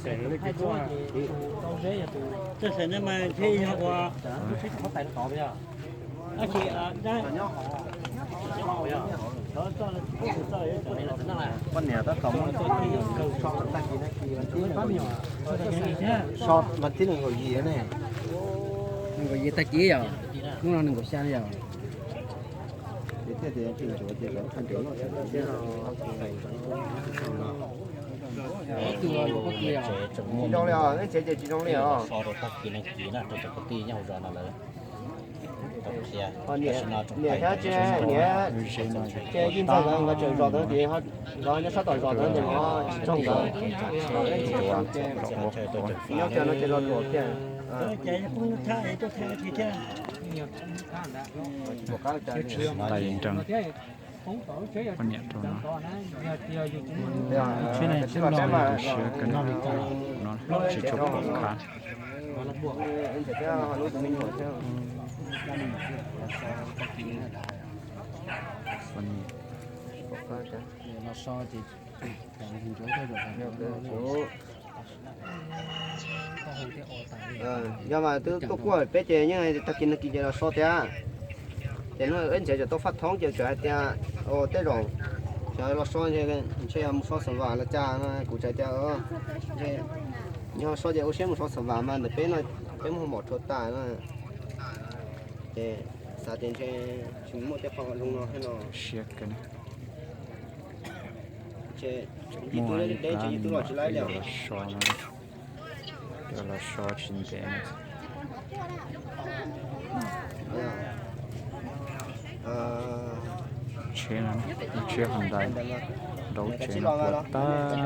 Txawj xaiv no mas thiaj yog ua. Poj niam tab tom muab so tag kis no, so mas tib nees nkaum yim ne, nees nkaum yim tag kis yom, hnub no nees nkaum xya yom. Tsis zoo li os, nej tsev ces tsis zoo li os. Niam thiab tsev, niam tsev yeej ntxhais nkawd, nkawd tseem zos ntawd ces, nkawd nyob sab tom zos ntawd ces nkawd tsis tsoog nkawd. Nyob kiag no ces los ruam kiag. Tais nreeg poj niam rau no. Siab kawg no, tsis tshua pom qab. Yog mas twb tuaj kuaj peb ces yeej tag kis nag kis ces los so tiag. Ces hnub ib ntshe tseem tau faj thoob ces tseem hais tias, tej zaum tseem los so, ntshe yog mus so xas vam los cas no, kuv tseem tias, yog so ces ua siab mus so xas vam mas ntawm peb no peb muaj mom rhuav tas no. Ces xav tias ntshe tsis muaj tej qho zoo no thiab no. Siab kawg. Muaj ib pab los so no, los so tsis ntev no. Tsheb no, tsheb Honda, nrau tsev no puas tag.